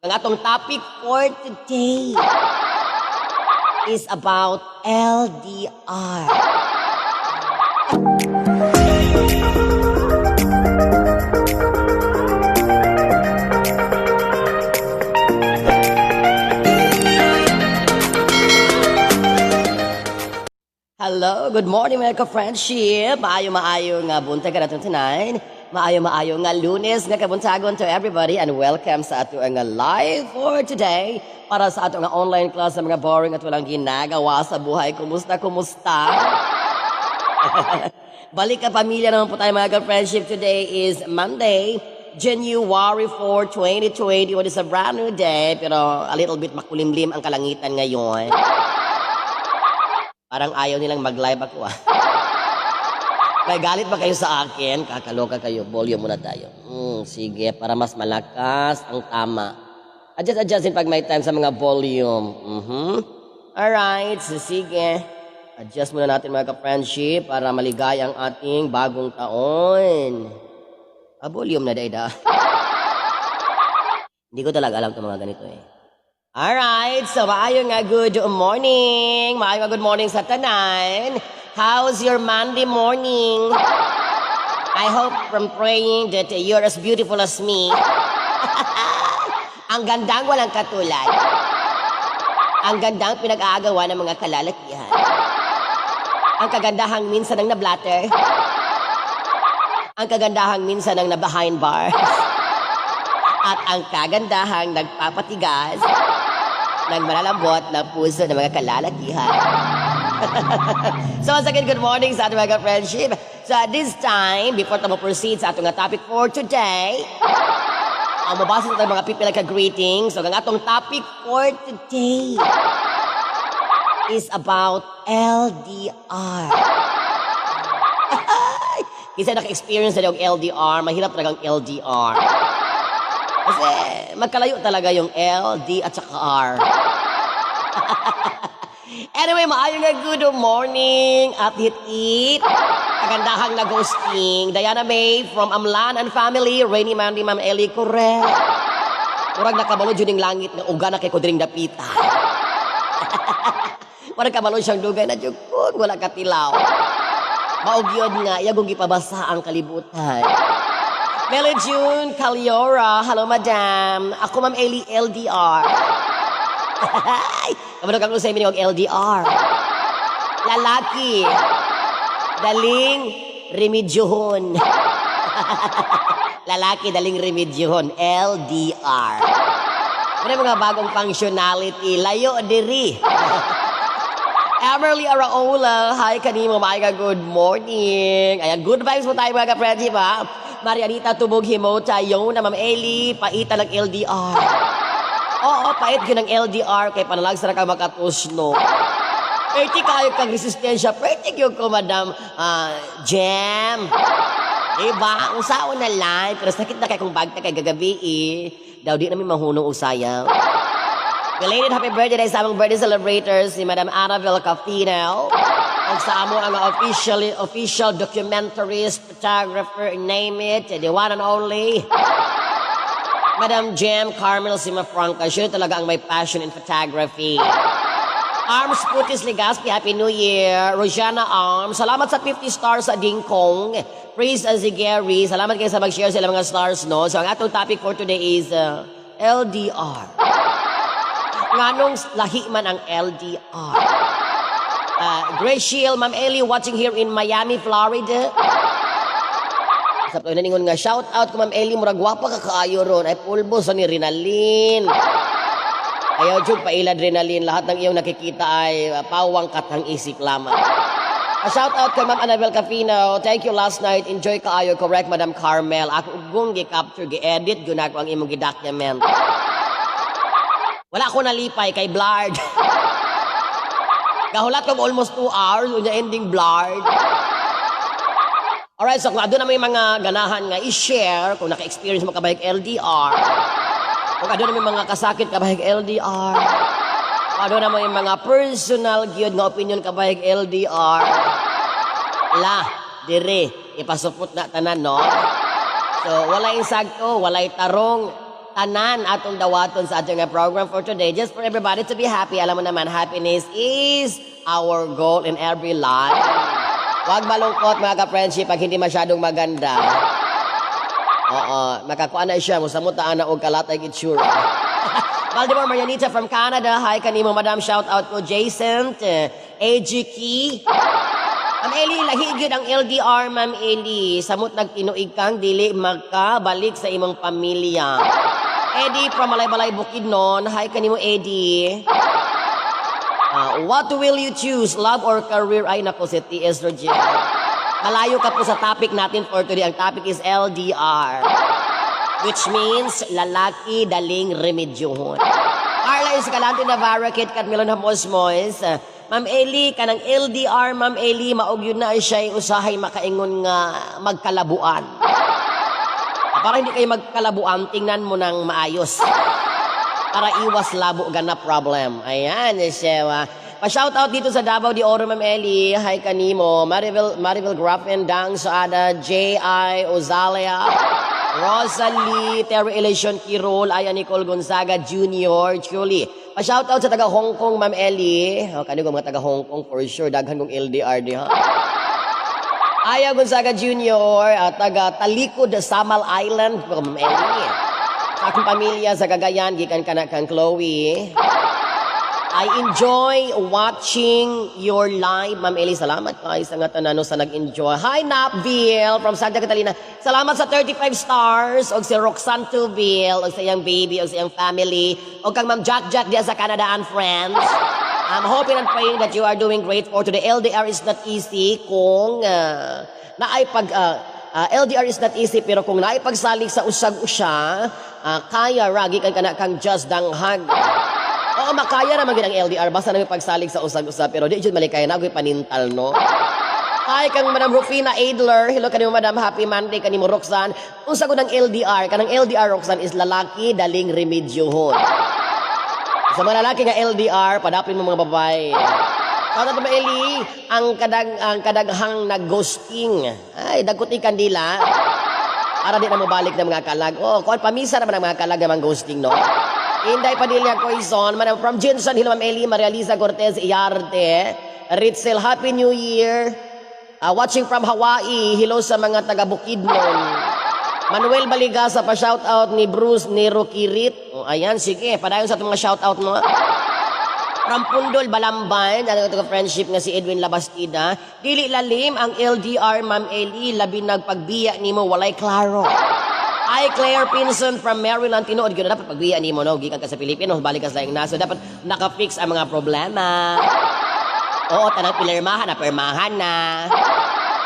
Ang atong topic for today is about LDR. Hello, good morning, mga ka-friendship. Maayo maayo nga buntag ka tonight. Maayo maayo nga Lunes nga kabuntagon to everybody and welcome sa ato nga live for today para sa ato nga online class sa mga boring at walang ginagawa sa buhay. Kumusta, kumusta? Balik ka pamilya naman po tayo, mga ka-friendship. Today is Monday, January 4, 2020. What is a brand new day, pero a little bit makulimlim ang kalangitan ngayon. Parang ayaw nilang mag-live ako ah. May galit ba kayo sa akin? Kakaloka kayo. Volume muna tayo. Sige, para mas malakas ang tama. Adjust, adjust din pag may time sa mga volume. Alright, so sige. Adjust muna natin, mga ka-friendship, para maligaya ang ating bagong taon. Ah, volume na dahil. Hindi ko talaga alam itong mga ganito eh. Alright, so maayo nga good morning. Maayo nga good morning sa tanan. How's your Monday morning? I hope from praying that you're as beautiful as me. Ang gandang walang katulad. Ang gandang pinag-aagawa ng mga kalalakihan. Ang kagandahang minsan ang nablatter. Ang kagandahang minsan ang na-behind bars. At ang kagandahang nagpapatigas ng malalambot na puso ng mga kalalakihan. So once again, good morning sa ating mga friendship. So at this time, before tayo proceed sa atong topic for today, mabasa sa tayong mga pipila ka greetings. So ang atong topic for today is about LDR. Kasi naka-experience na yung LDR, mahirap talagang LDR. Kasi magkalayo talaga yung L, D at saka R. Anyway, maayo nga good morning. Update it. Kagandahang na ghosting. Diana May from Amlan and family. Rainy Mandy, Ma'am Ellie, correct. Murag nakabalo jud ning langit nga uga na kay kudring dapita. Murag kabalo siyang dugay na jud kun wala katilaw. Mao gyud nga iyagong gipabasa ang kalibutan. Meli June Caliora, hello, madam. Ako, Ma'am Ellie, LDR. Kabalo kang usay og LDR. Lalaki. Daling remedyohon. Lalaki daling remedyohon. LDR. Ano yung mga bagong functionality? Layo diri. Emerly Araola, hi kanimo, mga good morning. Ayan, good vibes po tayo, mga ka-friendship ha. Marianita Tubog Himota, yun na Ma'am Eli, paita ng LDR. Oo, pait yun ang LDR kay panalag sa ka makatusno. Pwede kayo kang resistensya, pwede yun ko, Madam Jam. Diba? Ang na lang, pero sakit na kay kung bagta kay gagabi eh. Daw di namin mahunong usayaw. Belated happy birthday sa among birthday celebrators, si Madam Annabel Cafino. Ang sa amo ang official documentarist, photographer, name it, the one and only Madam Jam Carmel Simafranca. Siya talaga ang may passion in photography. Arms Putis Legaspi, Happy New Year. Rosiana Arms, salamat sa 50 stars sa Dingkong. Praise as Gary, salamat kayo sa mag-share sila mga stars, no? So, ang atong topic for today is LDR. Nganong lahi man ang LDR? Grace Shield, Ma'am Ellie, watching here in Miami, Florida. Sa to naningon nga shout out ko, Ma'am Ellie, murag gwapa ka kaayo ron. Ay, pulbo sa ni Rinalyn. Ayaw jud pailad, Rinalyn, lahat ng iyong nakikita ay pawang katang isip lamang. A shout out kay Ma'am Annabel Cafino. Thank you last night. Enjoy kaayo. Correct, Madam Carmel. Ako ugong gi-capture, gi-edit gyud ako ang imong gi-document. Wala ko nalipay kay blurred. Kahulat kong almost 2 hours, unya ending blurred. Alright, so kung aduna may mga ganahan nga i-share, kung naka-experience mo kabayag LDR, kung aduna may mga kasakit kabayag LDR, kung aduna may mga personal gyud nga opinion kabayag LDR, la, dire, ipasupot na tanan, no? So, walay insakto, walay tarong. Tanan atong dawaton sa atong nga program for today. Just for everybody to be happy. Alam mo naman, happiness is our goal in every life. Huwag malungkot, mga ka-friendship, pag hindi masyadong maganda. Oo, makakuha na siya, musamutaan na og kalatay itsura. Valdemar Marianita from Canada. Hi kanimo, madam. Shout out ko Jason, AG Key. Ma'am Eli, lahi gyud ang LDR, Ma'am Eli. Samot nagtinuig kang dili makabalik sa imong pamilya. Eddie from Malaybalay, Bukidnon. Hi kanimo, Eddie. What will you choose, love or career? Ay, nako, si T.S. Roger. Malayo ka po sa topic natin for today. Ang topic is LDR, which means lalaki daling remedyohon. Carla Escalante Navarro, Kit Kat Milon Hamosmos. Ma'am Eli, kanang LDR, Ma'am Eli, maog yun na siya usahay makaingon nga magkalabuan. Para hindi kayo magkalabuan, tingnan mo ng maayos. Para iwas labo gana problem. Ayan, siya. Pa-shout out dito sa Davao de Oro, Ma'am Eli. Hi kanimo. Maribel, Maribel Grafen, Dang Saada, J.I. Ozalia, Rosalie, Terry Elation Kirol, Aya Nicole Gonzaga Jr., Julie. Pa-shout out sa taga Hong Kong, Ma'am Eli. O, kanigo mga taga Hong Kong for sure. Daghan kong LDR di ha. Aya Gonzaga Jr., taga Talikod, Samal Island, Ma'am Eli. Sa akong pamilya sa Cagayan, gikan kana kang Chloe. I enjoy watching your live, Ma'am Eli. Salamat kay sa nga tanano sa nag-enjoy. Hi, Napville from Santa Catalina. Salamat sa 35 stars. Og si Roxanne Tubille, og sa iyang baby, og sa iyang family. Og kang Ma'am Jack Jack diya sa Canada and friends. I'm hoping and praying that you are doing great for today. LDR is not easy kung naay pag LDR is not easy, pero kung naay pagsalig sa usag usa, kaya ra, gikan kana kang just danghag. Oo, makaya naman gid ang LDR basta na may pagsalig sa usag-usa, pero di jud malikay na agoy panintal, no. Hi kang Madam Rufina Adler. Hello kanimo, Madam. Happy Monday kanimo, Roxanne. Unsa gud ang LDR? Kanang LDR, Roxanne, is lalaki daling remedyohon. Sa mga lalaki nga LDR, padapin mo mga babae. Shout out to Eli, ang kadaghang nag-ghosting. Ay, dagkot kandila. Para di na mobalik ng mga kalag. Oh, kuan pamisa naman ang mga kalag ng mga ghosting, no? Inday Padilla Quezon, Madam from Jensen, hello Ma'am Eli, Maria Lisa Cortez Iarte, Ritzel, Happy New Year. Watching from Hawaii, hello sa mga taga Bukidnon. Manuel Baligasa, pa shout out ni Bruce Nero Kirit. Oh, ayan, sige, padayon sa itong mga shout out mo. From Pundol, Balamban, ano ito friendship nga si Edwin Labastida. Dili lalim ang LDR, Ma'am Eli, labi nagpagbiya nimo, walay klaro. Hi, Claire Pinson from Maryland. Tinuod gyud na dapat pagbiya nimo, no, gikan ka sa Pilipinas, balik ka sa iyong naso, dapat naka-fix ang mga problema. Oo, tanang pinirmahan na, pirmahan na.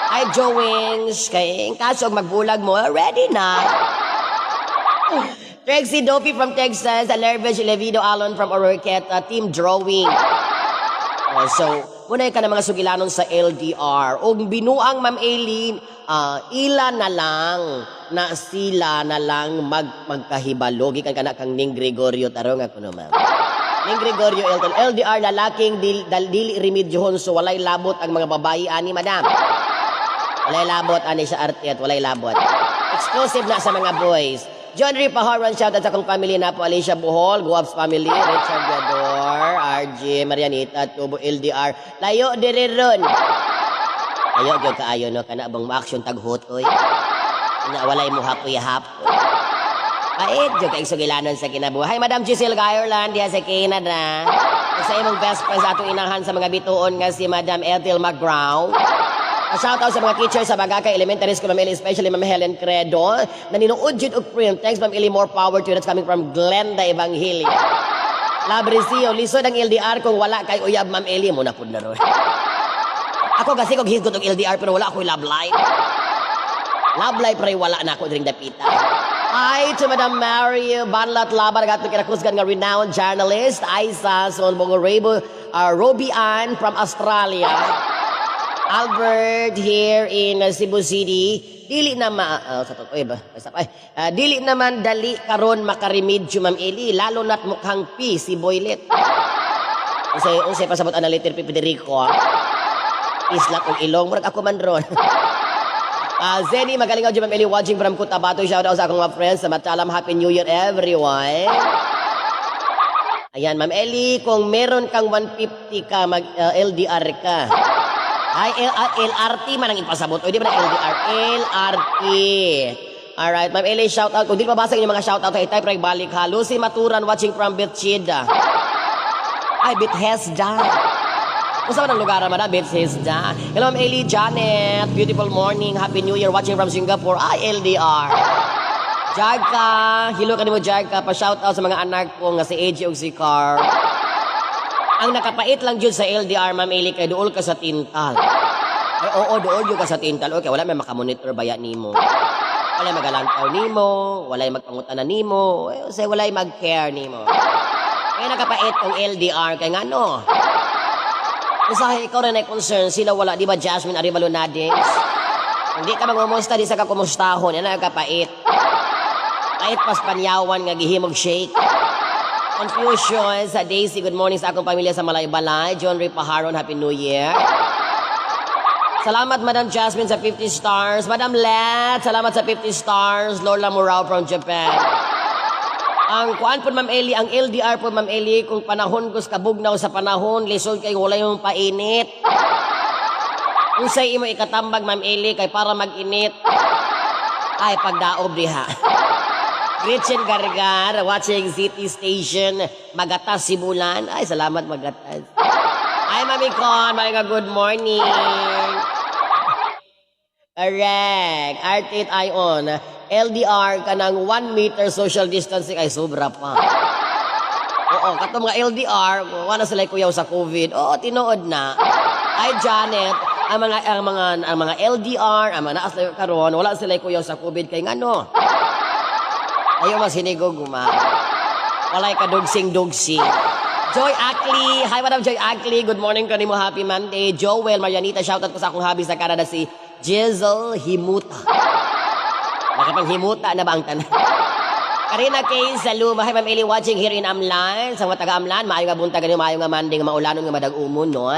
Hi, Joe Wings. Kay in kaso magbulag mo, ready na. Trixie Dopey from Texas, Alervich Levido Alon from Oroqueta, Team Drawing. Oh, so, muna ka na mga sugilanon sa LDR. Og binuang, Ma'am Aileen, ila na lang na sila na lang magkahibalo. Gikan kana kang Ning Gregorio tarong ako no, ma'am. Ning Gregorio Elton, LDR lalaking dili remedyohon, so walay labot ang mga babae ani, madam. Walay labot ani sa arte at walay labot. Exclusive na sa mga boys. John Ray Paharan, shout out sa akong family na po, Alicia Bohol, Guaps family, Richard Gador, RJ, Marianita, Tubo, LDR. Layo diri ron. Layo gyud kaayo, no, kana bang action taghot oy. Nya walay mo hapoy hap. Pait jud kay sugilanon sa kinabuhi. Hi, Madam Giselle Ireland diha sa Canada. Ug sa imong best friend sa atong inahan sa mga bituon nga si Madam Ethel McGraw. Shout out sa mga teachers sa Bagakay Elementary School, Ma'am Eli, especially Ma'am Helen Credo, na ninuod jud og print. Thanks, Ma'am Eli, more power to you. That's coming from Glenda Evangelia. Labrisio, lisod ang LDR kung wala kay uyab, Ma'am Eli. Muna pud na ron. Ako kasi kog hisgot og LDR pero wala ako'y love life. Love life ray wala na ako diring dapita. Hi to Madam Mario Banlat Laban, ang atong kinakusgan nga renowned journalist, Aiza Sonbongo Rebo, Robbie Ann from Australia. Albert here in Cebu City. Dili na ma sa to, oy ba basta ay dili naman dali karon makaremedyo, Ma'am Eli, lalo na't mukhang P si Boylet. Unsay unsay pasabot ana letter P, Federico? Islat og ilong, murag ako man ron. Zenny, magaling ako, Ma'am Eli, watching from Cotabato. Shout out sa akong mga friends sa Matalam. Happy New Year, everyone. Ayan, Ma'am Eli, kung meron kang 150 ka, mag-LDR ka. Ay, LRT man ang ipasabot. O, di ba na LDR? LRT. Alright, Ma'am Eli, shout out. Kung di mabasa yung mga shout out, ay type right balik ha. Lucy Maturan, watching from Bethesda. Ay, Bethesda. Kung saan ang lugar, madam? Bethesda. Hello, Ma'am Eli, Janet. Beautiful morning. Happy New Year. Watching from Singapore. Ay, LDR. Jarka. Hello kanimo, Jarka. Pa-shout out sa mga anak ko nga si AJ ug si Carl. Ang nakapait lang jud sa LDR, Ma'am Eli, kay duol ka sa tintal. Ay, oo, duol jud ka sa tintal. Okay, wala may makamonitor baya nimo. Wala magalantaw nimo, wala magpangutana nimo, eh, say wala mag-care nimo. Kaya nakapait kung LDR kay ngano. Usahay ikaw rin ay concern, sila wala, di ba, Jasmine Arevalo Nadings? Hindi ka mangumusta, di sa ka kumustahon, yan ang kapait. Pait pas panyawan nga gihimog shake. Confusion sa Daisy, good morning sa akong pamilya sa Malaybalay. John Ray Paharon, Happy New Year. Salamat, Madam Jasmine, sa 50 stars. Madam Let, salamat sa 50 stars. Lola Murao from Japan. Ang kuan po, Ma'am Eli, ang LDR po, Ma'am Eli, kung panahon kus kabugnaw sa panahon, lisod kay wala yung painit. Unsay imo ikatambag, Ma'am Eli, kay para mag-init? Ay, pagdaob diha. Gretchen Gargar, watching City Station, Magatas, Sibulan. Ay, salamat, Magatas. Ay, Mami Con, mga good morning. Correct. Artit Ion. LDR ka ng 1 meter social distancing ay sobra pa. Oo, katong mga LDR, wala sila kuyaw sa COVID. Oo, tinuod na. Ay, Janet, ang mga LDR, ang mga naas karon, wala sila kuyaw sa COVID kay ngano. Ayaw mas hinigog ma. Walay kadugsing-dugsing. Joy Ackley. Hi, Madam Joy Ackley. Good morning kanimo. Happy Monday. Joel, Marianita, shoutout ko sa akong hubby sa Canada, si Jizzle Himuta. Nakapanghimuta na ba ang tanan? Karina Kay Saluma. Hi, Ma'am Eli, watching here in Amlan. Sa mga taga-Amlan, maayo nga buntag ganyo, maayo nga Monday, nga maulanon nga madag-umon, no?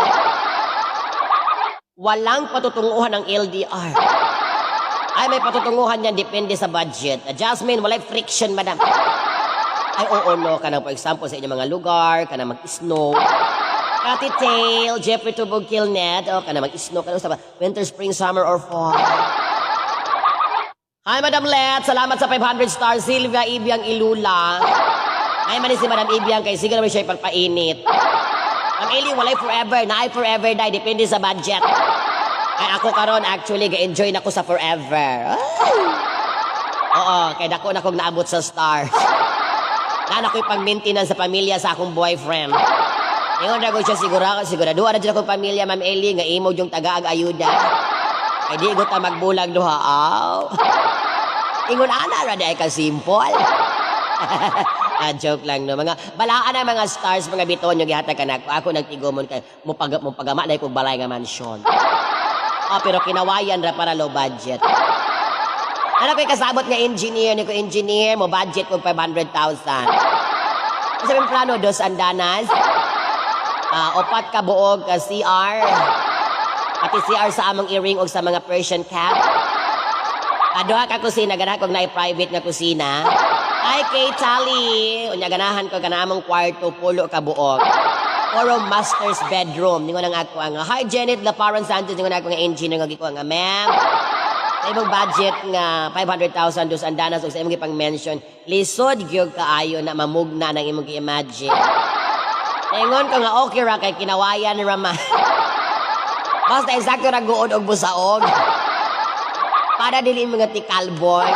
Walang patutunguhan ang LDR. Ay, may patutunguhan yan, depende sa budget. Jasmine, walay friction, madam. Ay, oo, no. Kanang, for example, sa inyong mga lugar, kanang mag-snow. Kati Tail, Jeffrey Tubog Kilnet, o, kanang mag-snow, kanang sa winter, spring, summer, or fall. Hi, Madam Let. Salamat sa 500 stars. Sylvia Ibiang Ilula. Ay, man si Madam Ibiang kay sige naman siya ipagpainit. Ma'am Eli, walay forever. Naay forever dai. Depende sa budget. Ay, ako karon actually, ga-enjoy na ko sa forever. Ay. Oo, kay dako na kong naabot sa stars. Na ko'y pag-maintenance sa pamilya sa akong boyfriend. Ingon ra ko siya, siguro, sigurado na dyan akong pamilya, Ma'am Eli, nga imo yung tagaag ayuda. Kay di ko ta magbulag duha. Aw. Ingon ana ra di ay ka simple. Ah, joke lang, no. Mga balaan ang mga stars, mga biton yung gihatag kanako. Ako nagtigumon kay mo pagama na kog balay nga mansion. Ah, pero kinawayan ra para low budget. Ano ko'y kasabot nga engineer ni ko, engineer mo budget kog 500,000. Sa aming plano dos andanas. Ah, upat ka buog ka CR. Pati CR sa among earring og sa mga Persian cat. Ah, duha ka kusina, ganahan kog naay private nga kusina. Ay, kay Tali. Unya ganahan ko kana among kwarto pulo ka buok. Oro master's bedroom. Ningon ang ako ang Hi, Janet Laparan Sanchez, ningon ako nga engineer nga giko nga, ma'am. Sa imong budget nga 500,000 dos andanas ug sa imong gipang mention, lisod gyud kaayo na mamugna ng imong gi-imagine. Ningon ko nga okay ra kay kinawayan ra man. Basta eksakto ra guod og busaog. Para dili mga tikalboy.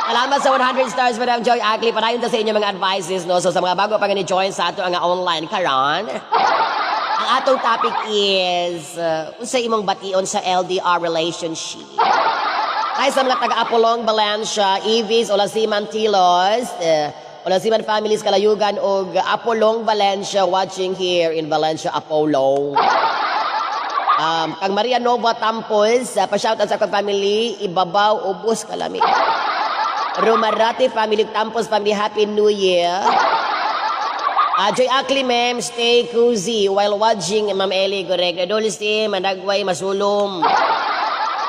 Salamat sa 100 stars, Madam Joy Ackley. Padayon ta sa inyong mga advices, no? So, sa mga bago pa nga ni-join sa ato ang online karon, ang atong topic is, unsa imong bation sa LDR relationship? Hi sa mga taga-Apolong, Valencia, Evis, Olasiman Tilos, Olasiman Families Kalayugan ug Apolong, Valencia, watching here in Valencia, Apollo. Kang Maria Nova Tampos, pa-shoutout sa akong family, Ibabaw, ubos kalami. Romarate family, Tampos family, Happy New Year. Joy Akli, ma'am, stay cozy while watching Ma'am Ellie, correct. Dulce, Managway, Masulom.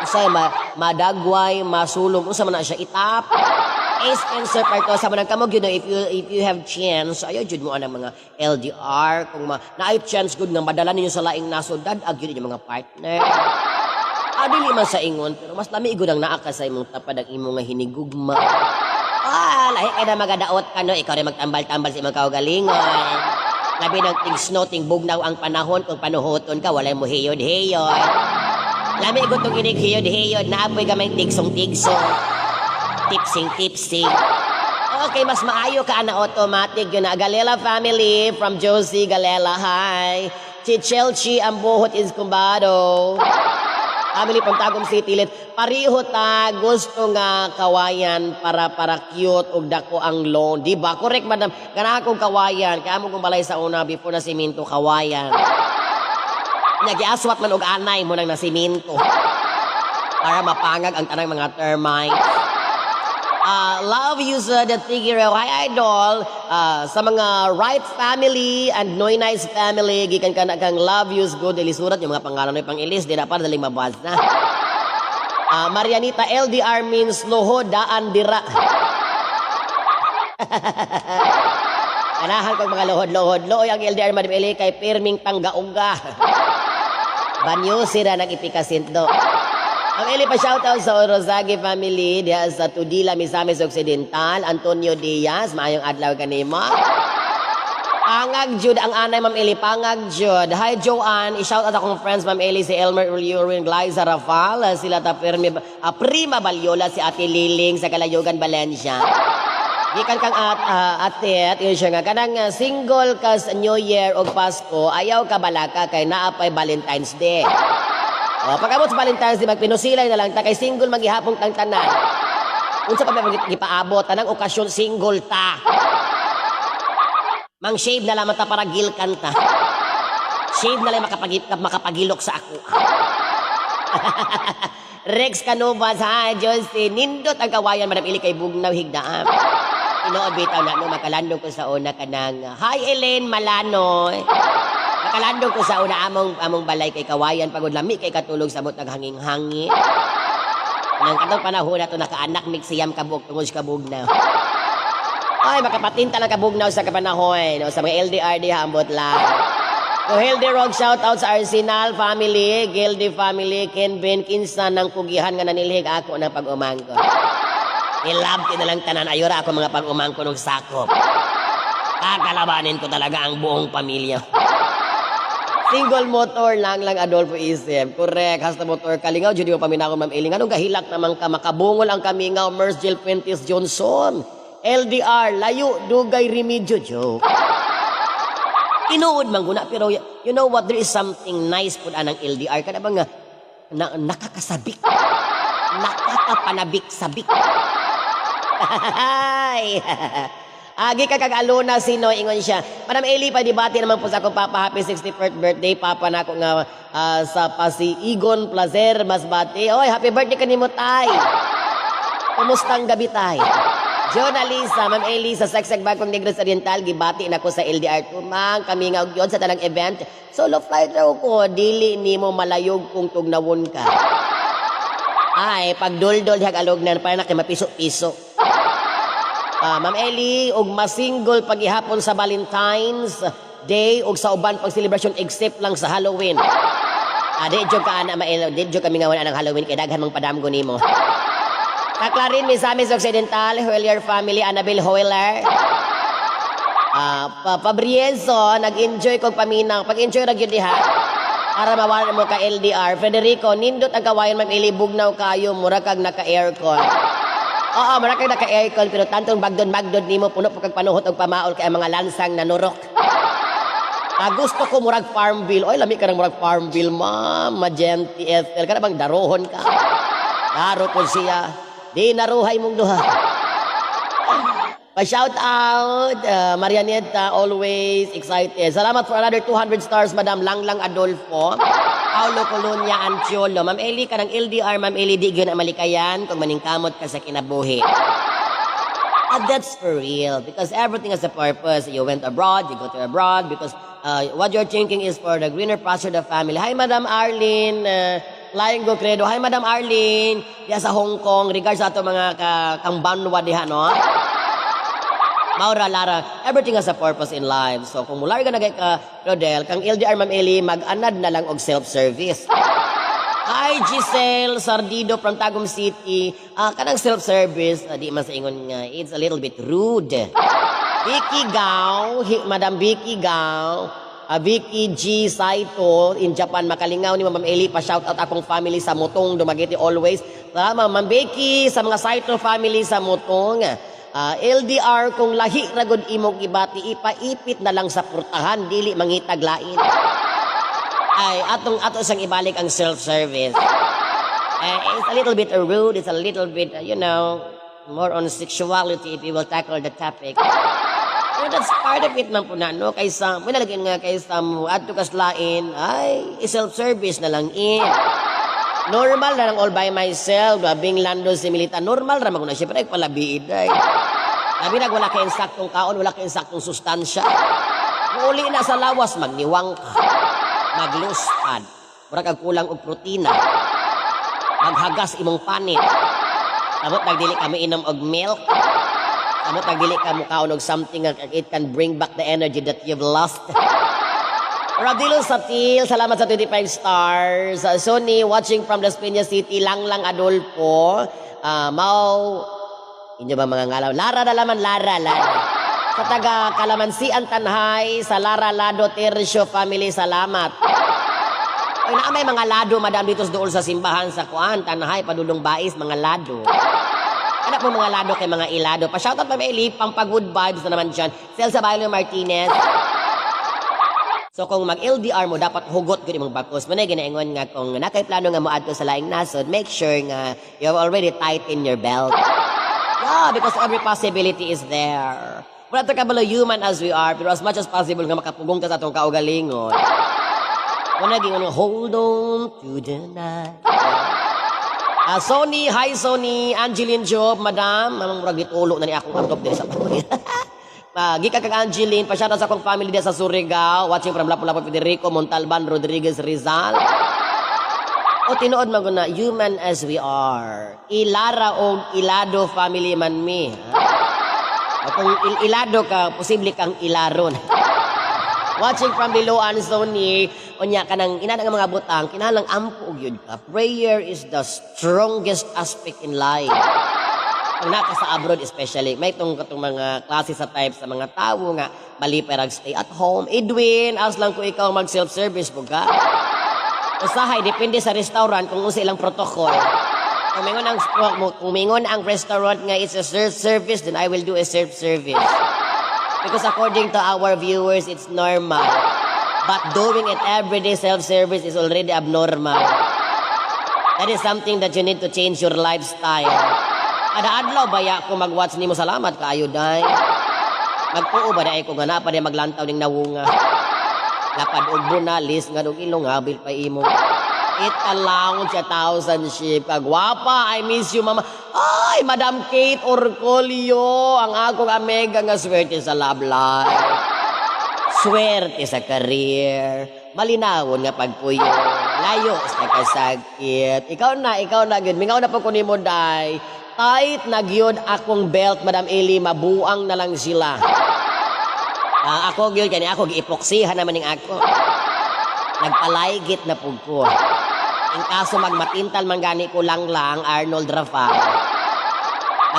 Usay madagway, masulom, unsa man na siya, itap. Ace Spencer Partosa man ang kamog, if you have chance, ayaw jud mo anang mga LDR. Kung naay chance gud nga madala ninyo sa laing nasod, dad-ag gyud inyong mga partner. Ah, dili man sa ingon, pero mas lami gud ang naa ka sa imong tapad, ang imong nga hinigugma. Ah, lahi kay na magadaot ka, no, ikaw rin magtambal-tambal sa imong kaugalingon. Labi ng ting snow, ting bugnaw ang panahon, kung panuhoton ka, walay mo hiyod-hiyod. Lami gud tong inig hiyod-hiyod, naapoy gamay tigsong-tigsong. Tipsing-tipsing. Okay, mas maayo ka na automatic yun na. Galela family from Josie Galela, hi. Chichelchi ang buhot is kumbado. Family from Tagum City, lit. Pariho ta, gusto nga kawayan para cute ug dako ang lawn. Di ba? Correct, madam. Ganahan kong kawayan. Kaya mo kong balay sa una before na siminto, kawayan. Nagiaswat man og anay mo nang nasiminto. Para mapangag ang tanang mga termites. Love you sa the Tigiro. Hi, idol. Sa mga Wright family and Noy Nice family, gikan ka na kang love yous good. Ilisurat yung mga pangalan pang ilis. Di na para daling mabasa na. Marianita, LDR means loho daan dira. Ganahan kong mga lohod-lohod. Looy ang LDR, Madam Eli, kay pirming tanggauga. Banyo sira nang ipikasinto. Ang Eli pa shoutout sa Rosagi family diha sa Tudila, Misamis Occidental, Antonio Diaz, maayong adlaw kanimo. Pangag jud ang anay, Ma'am Eli, pangag jud. Hi Joanne, i-shoutout akong friends, Ma'am Eli, si Elmer Uliurin, Glyza Rafal, sila ta Firme, Prima Balyola, si Ate Liling sa Kalayugan, Valencia. Gikan kang ate, at yun siya nga, kanang single ka sa New Year o Pasko, ayaw ka balaka kay naa pay Valentine's Day. O, pag-abot sa Valentine's Day, magpinusilay na lang ta kay single maghihapong tang tanan. Unsa pa ba gipaabot tanang okasyon, single ta. Mang shave na lamang ta para gilkan ta. Shave na lang makapagilok sa ako. Rex Canovas, hi, Josie. Nindot ang kawayan, Madam Ili, kay bugnaw higdaan. Tinuod bitaw na no, makalandong ko sa una kanang, hi Elaine Malanoy. Makalandong ko sa una among balay kay kawayan pagod lami kay katulog sa mot naghanging-hangi. Nang katong panahon na to nakaanak mig 9 ka buok tungod sa kabugnaw. Ay, makapatinta lang kabugnaw sa kapanahon. No, sa mga LDR diha, ambot lang. Go Healthy Rock, shout out sa Arsenal family, Gildy family, Ken Ben Kinsa ng kugihan nga nanilhig ako ng pag-umangko. Ilab na lang tanan ayura ako mga pag-umangko ng sakop. Kakalabanin ko talaga ang buong pamilya. Single motor lang lang Adolfo Isip. Correct. Hasta motor kalingaw. Jud mo paminaw, Ma'am Eling. Anong gahilak naman ka? Makabungol ang kamingaw. Merce Jill Fuentes Johnson. LDR. Layo. Dugay remedyo. Joke. Tinuod man guna. Pero you know what? There is something nice po anang LDR. Kada ba nga na, nakakasabik? Nakakapanabik-sabik. Ay! Agi ka kag Alona sino ingon siya. Madam Eli, pa debate naman po sa akong papa, happy 61st birthday papa nako nga sa Pasiigon Placer, Masbate. Oy, happy birthday kanimo, tay. Kumusta ang gabi, tay? Jonalisa, Ma'am Eli sa Sagsag Bagong Negros Oriental, gibati na ko sa LDR tumang kami nga og yun sa tanang event. Solo flight raw ko, dili nimo malayog kung tugnawon ka. Ay, pagduldol dihag alugnan para na kay mapiso-piso. Ah, Ma'am Eli, og masingle pagihapon sa Valentine's Day og sa uban pag celebration except lang sa Halloween. Ah, di jud ka ana maelo, di jud kami nga wala ng Halloween kay daghan mang padamgo nimo. Sa Clarin, Misamis Occidental, Hoyler family, Annabel Hoyler. Ah, pa Pabriezo, nag-enjoy kog paminaw. Pag-enjoy ra gyud diha. Para mawala mo ka LDR. Federico, nindot ang kawayan, Ma'am Eli, bugnaw kayo, mura kag naka-aircon. Oo, mura kag naka-aircon pero tantong bagdon-magdod nimo puno pa kag panuhot og pamaol kay ang mga lansang nanurok. Ah, gusto ko murag Farmville. Oy, lami ka ng murag Farmville, ma'am. Magenti Ethel. Kana bang darohon ka? Daro po siya. Di naruhay mong duha. Pa-shout out, Marianeta, always excited. Salamat for another 200 stars, Madam Langlang Adolfo. Paulo Colonia Antiolo. Ma'am Eli, kanang LDR, Ma'am Eli, di gyud na malikayan kung maningkamot ka sa kinabuhi. And that's for real because everything has a purpose. You went abroad, you go to abroad because what you're thinking is for the greener pasture of the family. Hi, Madam Arlene. Flying Go Credo. Hi, Madam Arlene. Diya sa Hong Kong. Regards sa ato mga ka kangbanwa diha, no? Maura Lara, everything has a purpose in life. So kung mularga na kay ka, Rodel, kang LDR, Ma'am Eli, mag-anad na lang og self-service. Hi, Giselle Sardido from Tagum City. Ah, kanang self-service, di man sa ingon nga, it's a little bit rude. Vicky Gao, Madam Vicky Gao, Vicky G. Saito in Japan, makalingaw ni Ma'am Eli, pa shout out akong family sa Mutong, Dumaguete always. Tama, Ma'am Vicky, sa mga Saito family sa Mutong. Ah, LDR, kung lahi ra gud imong ibati, ipaipit na lang sa purtahan, dili mangitag lain. Ay, atong ato siyang ibalik ang self-service. Eh, it's a little bit rude, it's a little bit, more on sexuality if you will tackle the topic. Pero that's part of it man po na, no? Kaysa, mo nalagyan nga kaysa mo, adto kas lain, ay, self-service na lang in. Normal na lang all by myself, being Lando si Milita, normal ra man ko na siya, pero ay palabiid ay. Labi na wala kay insaktong kaon, wala kay insaktong sustansya. Muuli na sa lawas, magniwang ka. Magluspad. Mura kag kulang og protina. Maghagas imong panit. Samot nagdili kami inom og milk. Samot nagdili ka mukaon og something nga it can bring back the energy that you've lost. Radilo Satil, salamat sa 25 stars. Sony, watching from Las Piñas City, Langlang Adolfo. Mau, inyo ba mga ngalaw? Lara na laman, Lara, Lara. Sa taga Kalamansian Tanhay, sa Lara Lado Tercio family, salamat. Oy, naa may mga lado, madam, dito sa dool sa simbahan sa kuan, Tanhay, padulong Bais, mga lado. Anak mo mga lado kay mga ilado. Pa-shoutout pa Eli, pampag-good vibes na naman dyan. Celsa Bailo Martinez. So kung mag-LDR mo, dapat hugot gud imong bakos. Manay ginaingon nga kung nakay plano nga moadto sa laing nasod, make sure nga you have already tighten your belt. Yeah, because every possibility is there. Wala to kabalo, human as we are, pero as much as possible nga makapugong ta sa atong kaugalingon. Wala gingon, hold on to the night. Ah, Sony, hi Sony, Angeline Job, madam, mamang murag gitulo na ni akong laptop diri sa pamilya. Gikan kag Angeline, pa sa akong family diya sa Surigao, watching from Lapu-Lapu, Federico Montalban Rodriguez Rizal. O tinuod man na human as we are. Ilara og Ilado family man mi. Ha? O kung ilado ka, posible kang ilaron. Watching from Liloan, Sony, unya kanang ina nga mga butang, kinahanglang ampo og yun ka. Prayer is the strongest aspect in life. Pag naka sa abroad especially, may itong katong mga klase sa type sa mga tao nga malipay rag stay at home. Edwin, as lang ko ikaw mag self-service po ka. Usahay, depende sa restaurant kung unsa ilang protocol. Kung mingon ang restaurant nga it's a self-service, then I will do a self-service. Because according to our viewers, it's normal. But doing it everyday self-service is already abnormal. That is something that you need to change your lifestyle. Kada adlaw baya ko mag-watch nimo, salamat kaayo day. Magtuo ba dai ko nga naa pa di maglantaw ning nawunga. Lapad og na lis nga og ilong habil pa imo. It a lounge a thousand ship. Kagwapa, I miss you, mama. Ay, Madam Kate Orcolio, ang akong amiga nga swerte sa love life. Swerte sa career. Malinawon nga pagpuyo. Layo sa kasakit. Ikaw na, gyud. Mingaw na po ko nimo, day. Tight na gyud akong belt, Madam Eli, mabuang na lang sila. Ah, ako gyud kani ako giipoksihan naman ning ako. Nagpalaygit na pug ko. In kaso magmatintal man gani ko lang lang Arnold Rafael.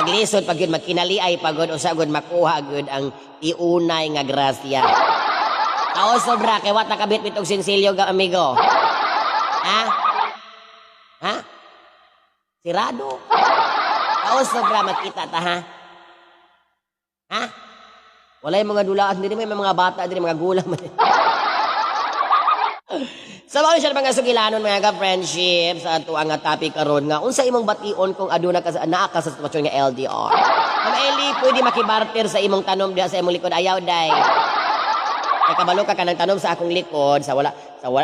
Maglisod pag yun, magkinali ay pagod usa gud makuha gud ang tiunay nga grasya. Kao sobra kay wat nakabit og sinsilyo ga amigo. Ha? Ha? Sirado. Kao sobra makita ta ha? Ha? Walay mga dulaan diri, may mga bata diri, mga gulang man. Sa mga siya mga sugilanon, mga ka-friendship, sa ato ang topic karon nga unsa imong bation kung aduna ka sa naa ka sa sitwasyon nga LDR. Ma'am Eli, pwede makibarter sa imong tanom diha sa imong likod, ayaw day. Kay kabalo ka kanang tanom sa akong likod sa wala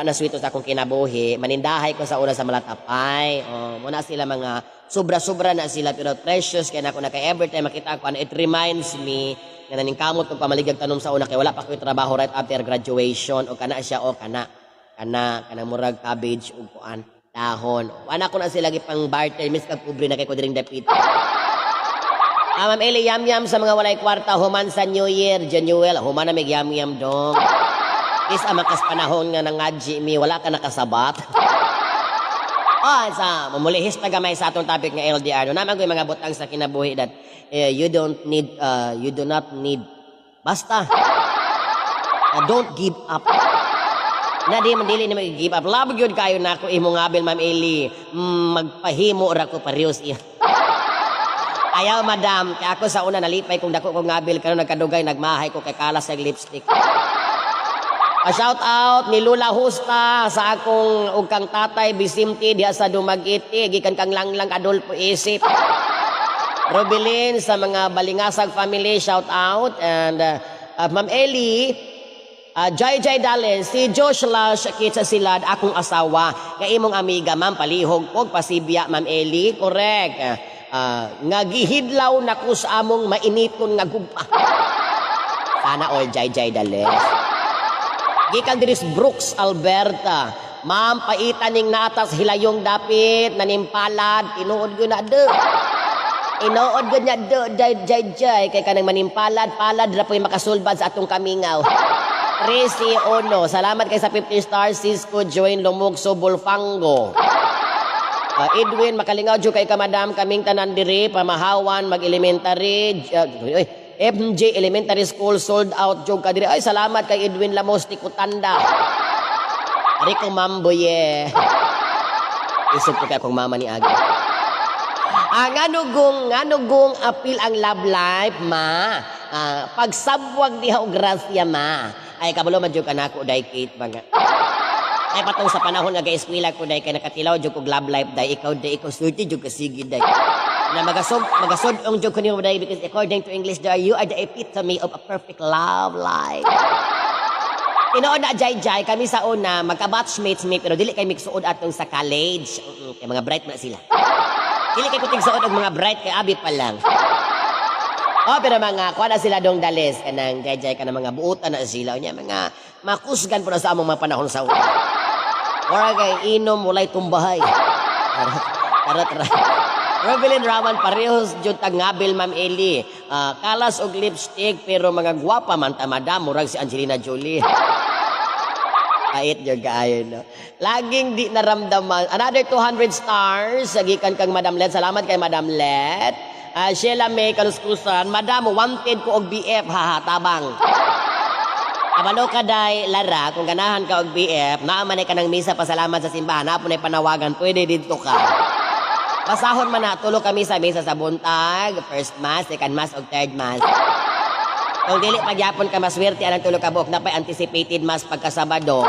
na swito sa akong kinabuhi, manindahay ko sa una sa Malatapay. Oh, muna sila mga sobra-sobra na sila pero precious kay nako na kay every time makita ko ano, it reminds me nga naningkamot kong pamaligyag tanom sa una kay wala pa ko'y trabaho right after graduation o kana siya o kana kana kanang murag cabbage ug kuan. Dahon. Wala ko na sila pang barter, mis kag pobre na kay ko diring dapit. Ah, Ma'am Eli, yam yam sa mga walay kwarta human sa New Year, Januel, human na mig yam yam dong. Is ang makas panahon nga nangadji mi, wala ka nakasabat. Oh, sa mamulihis pa gamay sa atong topic nga LDR. No, naman ko yung mga butang sa kinabuhi that you don't need, you do not need, basta, don't give up. Na di man dili na mag-give up. Love gyud kayo na ako imong ngabil, Ma'am Eli. Magpahimo ra ko parehas iya. Ayaw, madam, kay ako sa una nalipay kung dako kong ngabil, karon nagkadugay nagmahay ko kay kalas sa lipstick. A shout out ni Lula Husta sa akong ug kang tatay Bisimti diha sa Dumaguete gikan kang Langlang Adolfo Isip. Robilin sa mga Balingasag family, shout out, and Ma'am Eli, Jai Jai Dalen, si Josh Lash kitsa silad akong asawa nga imong amiga, ma'am, palihog og pasibya, Ma'am Eli, correct. Nga gihidlaw nako sa among mainiton nga gugma. Sana all, Jai Jai Dales. Gikan diris Brooks, Alberta. Ma'am, paitan ning natas hilayong dapit, nanimpalad, tinuod gyud na de. Tinuod gyud na de, jay jay jay, kay kanang manimpalad, palad ra po'y makasulbad sa atong kamingaw. Tracy Ono, salamat kay sa 50 stars, Cisco Join Lumugso Bulfango. Edwin, makalingaw jud kay ka, madam, kaming tanan diri, pamahawan, mag-elementary, uy, MJ Elementary School, sold out jud ka diri. Ay, salamat kay Edwin Lamos, Tikutanda. Ari ko, mamboye. Isip ko kay akong mama ni Aga. Ah, nganugong apil ang love life, ma. Ah, pagsabwag diha og grasya, ma. Ay, kabalo man jud ka nako, day Kate, mga. Ay, patong sa panahon nga ga-eskwela ko, day, kay nakatilaw jud kog love life, day. Ikaw, day, ikaw swerte jud ka, sige, day. Na magasod-ong jud ko nimo, day, because according to English, day, you are the epitome of a perfect love life. Tinuod na, Jai Jai, kami sa una, magka-batchmates mi, pero dili kay migsuod atong sa college. Kay mga bright na sila. Dili kay kutig suod og mga bright kay abi pa lang. Oh, pero mga kuha na sila dong dalis kanang Jai Jai, kanang mga buutan na sila unya mga makusgan po na sa among mga panahon sa una. Mura kay inom walay tumbahay. Tara, tara, tara. Robilin Raman, parehos jud tag ngabil, Ma'am Eli. Ah, kalas og lipstick pero mga gwapa man ta, madam, murag si Angelina Jolie. Pait jud kaayo, no. Laging di naramdaman. Another 200 stars gikan kang Madam Let. Salamat kay Madam Let. Ah, Sheila May Kaluskusan, Madam, wanted ko og BF, haha, tabang. Kabalo ka day, Lara, kung ganahan ka og BF, naa man ay ka ng misa pasalamat sa simbahan, naa po na'y panawagan, pwede dito ka. Basahon man na, tulo kami sa misa sa buntag, first mass, second mass, og third mass. Kung dili pagyapon ka maswerte anang tulo ka buok, napay anticipated mass pagka Sabado.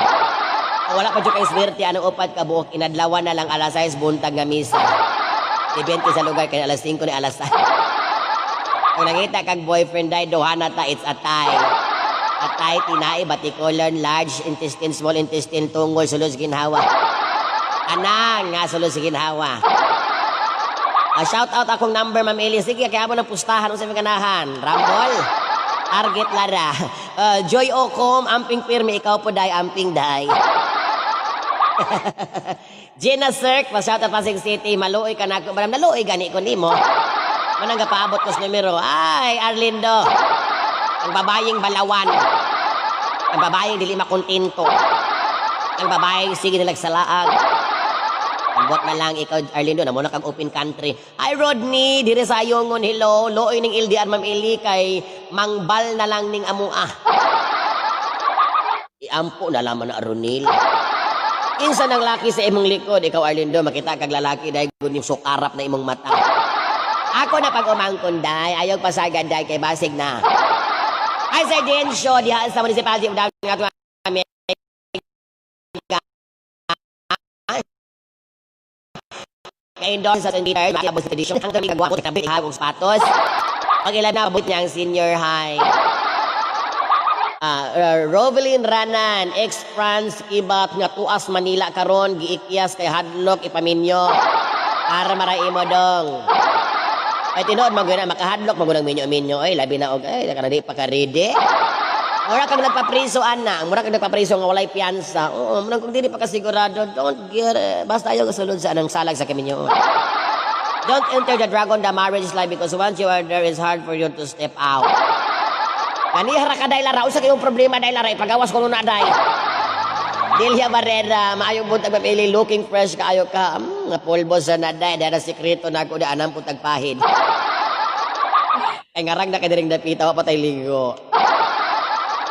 Kung wala pa jud kay swerte anang upat ka buok, inadlawan na lang alas 6 buntag nga misa. Depende sa lugar kay alas 5 ni alas 6. Kung nakita kag boyfriend day, duha na ta, it's a tie. Atay, tinai, batikolon, large intestine, small intestine, tungol, sulod sa ginhawa. Anang nga sulod sa ginhawa. Ah, shout out akong number, Ma'am Eli. Sige, kaya mo ng pustahan unsa may ganahan. Rambol. Target Lara. Joy Okom, amping pirmi, ikaw po day, amping day. Gina Sirk, pa-shout out Pasig City, maluoy ka na ako. Madam, naluoy gani ko nimo. Manang gapaabot ko sa numero. Ay, Arlindo. Ang babayeng balawan. Ang babayeng dili makontento. Ang babayeng sige nilag sa laag. Ambot na lang ikaw, Arlindo, na muna kag open country. Ay, Rodney, dire sa Ayongon, hello. Looy ning LDR, Ma'am Eli, kay mangbal na lang ning amua. Iampo na laman na Ronil. Kinsa nang laki sa imong likod, ikaw Arlindo, makita kag lalaki dahil gud yung sukarap na imong mata. Ako na pag umangkon day, ayaw pasagad day kay basig na. Ay, Sir Densyo, diha sa municipality of Davao nga ato kami ka-endorse sa Twitter, makabot sa tradisyon, ang kami kagwapo, tabi og sapatos. Pag ilan na abot niya ang senior high. Ah, Rovelyn Ranan, ex-France Kibat nga tuas Manila karon giikyas kay hadlok ipaminyo. Para maray mo dong. Ay, tinuod maguna makahadlok magunang minyo-minyo ay labi na og ay kana di pa ka ready. Mura kang nagpapriso, ana. Mura kang nagpapriso nga walay piyansa. Oo, murag kung dili pa ka sigurado, don't get it. Basta ayaw sulod sa anang salag sa kaminyoon. Don't enter the dragon, the marriage life, because once you are there, it's hard for you to step out. Ganiha ra ka, day lara. Unsa kayong problema, day lara? Ipagawas ko na, day. Delia Barrera, maayong buntag, mapili, looking fresh kaayo ka. Pulbo sa na, day. Dara sikreto na ako, da anam putag pahid. Ay ngarag na kay diring dapita, wa pa tay ligo.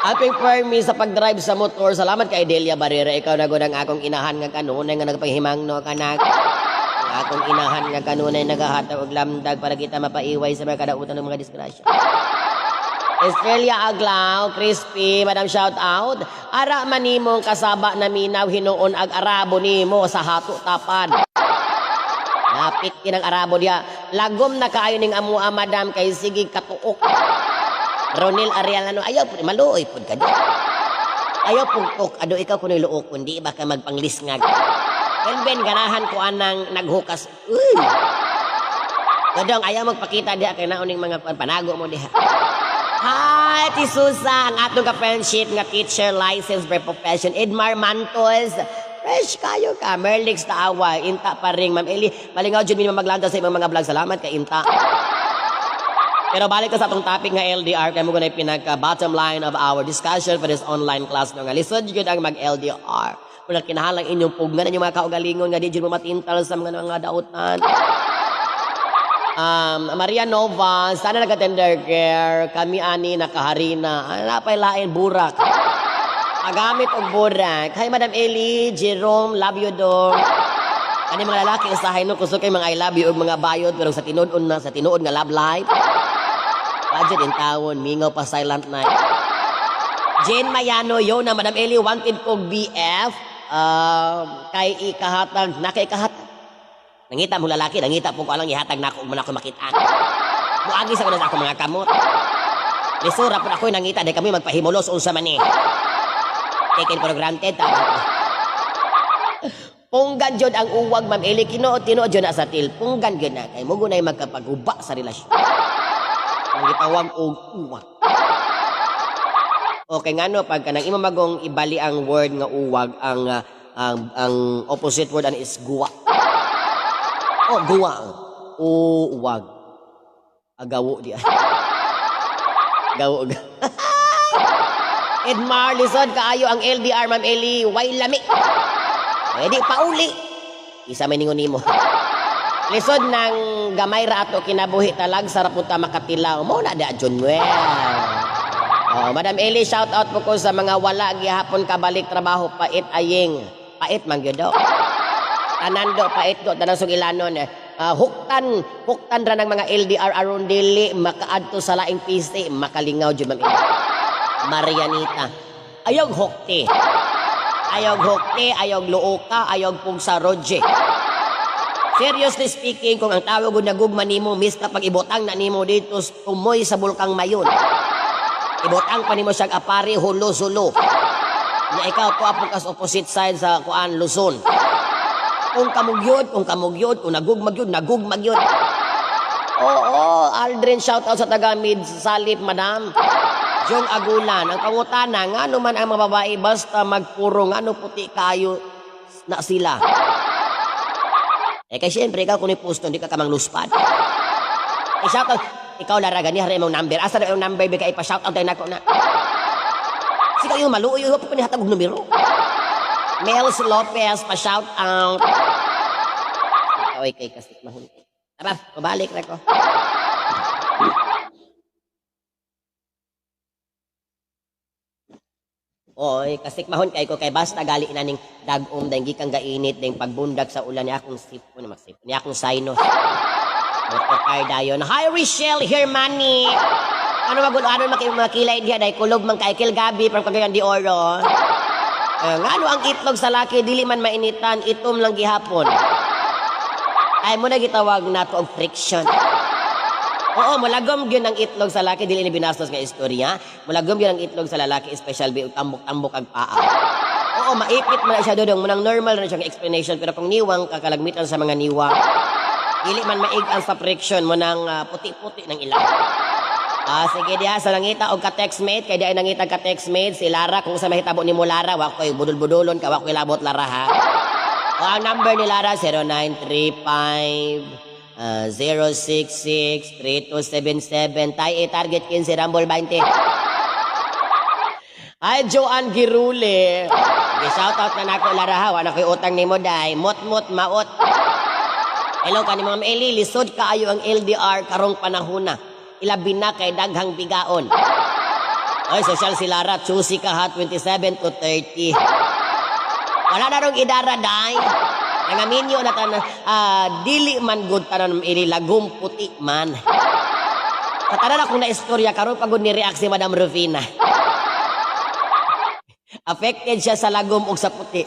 Happy for me sa pag-drive sa motor. Salamat kay Delia Barrera. Ikaw na gud ang akong inahan nga kanunay nga nagpahimangno kanak. Ang akong inahan nga kanunay nagahatag og lamdag para kita mapaiway sa mga kadautan ng mga disgrasya. Estrella Aglaw, Crispy, Madam, shout out. Ara man nimong kasaba na minaw hinuon ag Arabo nimo sa hato tapan. Napit kinang Arabo diya. Lagom na kaayo ning amoa, madam, kay sige katuok. Ronel Ariel, ano, ayaw po, maluoy pud ka do. Ayaw pugtok, ado ikaw kuno'y luok, kundi baka magpanglisngag. Ben, ganahan ko anang naghukas. Uy! Dodong, ayaw magpakita diha kay nauning mga kuan, panago mo diha. Hi, Ti Susa, ang atong ka-friendship nga teacher license by profession, Edmar Mantos. Fresh kayo ka. Merlix Taawa, inta pa ring. Ma'am Eli, malingaw dyan minimum maglanda sa imong mga vlog. Salamat kay inta. Pero balik ko sa atong topic nga LDR, kay mo gunay pinaka bottom line of our discussion for this online class, no, nga lisod jud ang mag LDR. Muna kinahanglan inyong pugnan inyong mga kaugalingon nga di jud mo matintal sa mga dautan. Maria Nova, sana nag-tender care, kami ani nakaharina. Ano pa lain burak. Magamit og burak. Hi, Madam Eli, Jerome, love you do. Kani mga lalaki usahay no kusog kay mga I love you og mga bayod, pero sa tinuod na sa tinuod nga love life. Budget in tawon, mingaw pa silent night. Jane Mayano, yo na, Madam Eli, wanted kog BF. Kay ikahatag, naka ikahatag. Nangita mo lalaki, nangita po ko alang ihatag nako ug man ako makita. Muagi sa ko na sa ako mga kamot. Lisura po ako nangita, di kami magpahimulos unsa man ni. Taken for granted, tama ko. Punggan jud ang uwag, Ma'am Eli, kinuot tinuod jud na sa til. Punggan jud na kay mo gunay magkapaguba sa relasyon. Ang gitawag og uwag. Okay, ngano pag kanang imo magong ibali ang word nga uwag, ang opposite word ani is guwa. Oh, guwa. Uwag. Agawo di. Gawo. Edmar, lisod kaayo ang LDR, Ma'am Eli. Way lami. Eh di pauli. Isa may ningon nimo. Lisod ng gamay ra ato kinabuhi, talag sarap punta makatilaw. Mo na da Junwell. Oh, Madam Eli, shout out po ko sa mga wala gihapon kabalik trabaho, pait aying. Pait man gyud do. Tanan do pait do, tanan sugilanon. Huktan, huktan ra ng mga LDR aron dili makaadto sa laing PC, makalingaw jud, Ma'am Eli. Marianita. Ayaw hukti. Ayaw hukti, ayaw luoka, ayaw pugsa roje. Seriously speaking, kung ang tao gud nagugma nimo, miss ka pag ibutang na nimo dito tumoy sa Bulkang Mayon. Ibutang pa nimo siyang Aparri, Jolo, Sulu. Nya ikaw ko apong kas opposite side sa kuan Luzon. Kung kamugyod, kung kamugyod, kung nagugmag yun, nagugmag yun. Oo, Aldrin, shout out sa taga Mid Salip, madam. Jong Agulan, ang pangutana, ngano man ang mga babae basta magpuro, ngano puti kayo na sila? Eh kay siyempre, ikaw kung pusto, hindi ka kamang luspad. Eh shout out, ikaw lara, gani hari imong number. Asa na imong number, bika ipa-shout out tayo nako na. Sige yung maluoy, yung pa nihatag og numero. Mels Lopez, pa-shout out. Oy, kay kasik mahun. Tara, mabalik na ko. Oy, kasik mahon kay ko kay basta gali na ning dag-om dahil gikan gainit ding pagbundag sa ulan ni akong sipon magsipon ni akong sinus. Motor dayon. Hi, Richelle Hermani. Ano magud ano makilay diha dahil kulog man kay Kil Gabi from Cagayan de Oro. Ngano ang itlog sa laki dili man mainitan, itom lang gihapon? Ay mo na gitawag nato og friction. Oo, mulagom gyud ang itlog sa laki, dili ni binastos nga istorya. Mulagom gyud ang itlog sa lalaki, special bi og tambok-tambok ang paa. Oo, maipit man na siya, dodong, munang normal na siyang explanation, pero kung niwang kakalagmitan sa mga niwang, dili man maig-an sa friction mo ng puti-puti ng ilang. Ah, sige diha sa nangita og ka-textmate, kay di ay nangita ka-textmate si Lara. Kung sa mahitabo nimo, Lara, wa koy budol-budulon ka, wa koy labot, Lara, ha. O, ang number ni Lara, 0935 066 3277. Tay i-target kin si Rambol 20. Ay, Joanne Girule. Gi-shout out na nako, Lara, ha. Wa na koy utang nimo, day. Mot-mot maot. Hello kani, Ma'am Eli, lisod kaayo ang LDR karong panahona. Ilabi na kay daghang bigaon. Oy, social si Lara, choosy ka ha, 27 to 30. Wala na rong idara, day. Nangaminyo na tanan, dili man good tanan, Ma'am Eli, lagom puti man. Sa tanan akong na istorya, karon pagod ni react si Madam Rufina. Affected siya sa lagom ug sa puti.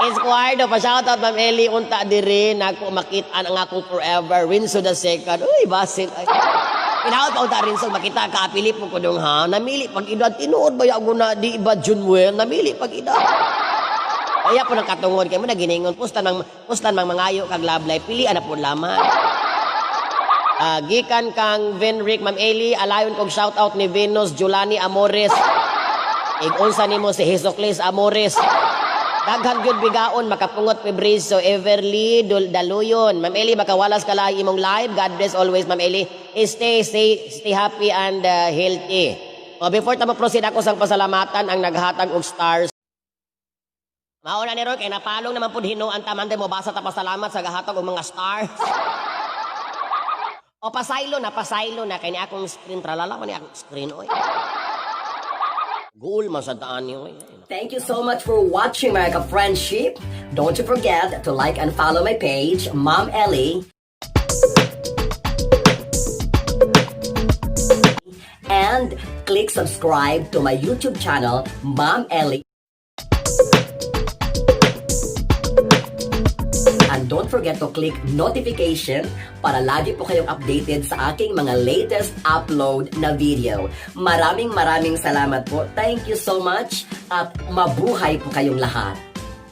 Esquardo, pa-shoutout, Ma'am Eli, unta diri nako makita ang akong forever, Rinso the second. Uy, basin. Ay. Pinaot pa unta, Rinso, makita ka apili po ko dong ha. Namili pag edad, tinuod ba yago na di ba Junwell? Namili pag edad. Kaya po ng katungod kay mo na giningon pustan mang mangayo kag love life, pili na po lamang. Ah, gikan kang Venric, Ma'am Eli, alayon kog shoutout ni Venus Julani Amores. Ig-unsa nimo si Jesuclis Amores. Daghan gyud bigaon makapungot Febrizo Everly Dul Daluyon. Ma'am Eli, makawalas ka lang imong live. God bless always, Ma'am Eli. Stay happy and healthy. O, before ta mo-proceed, ako sang pasalamatan ang naghatag og stars. Mauna ni Roy, kay napalong naman pud hinuan taman mo basa ta pasalamat sa gahatag og mga stars. O, pasaylo na kay ni akong screen, tralala ko ni akong screen, oy. Goal man sa daan ni, oy. Thank you so much for watching, mga ka-friendship. Don't you forget to like and follow my page, Mom Ellie. And click subscribe to my YouTube channel, Mom Ellie. And don't forget to click notification para lagi po kayong updated sa aking mga latest upload na video. Maraming maraming salamat po. Thank you so much at mabuhay po kayong lahat.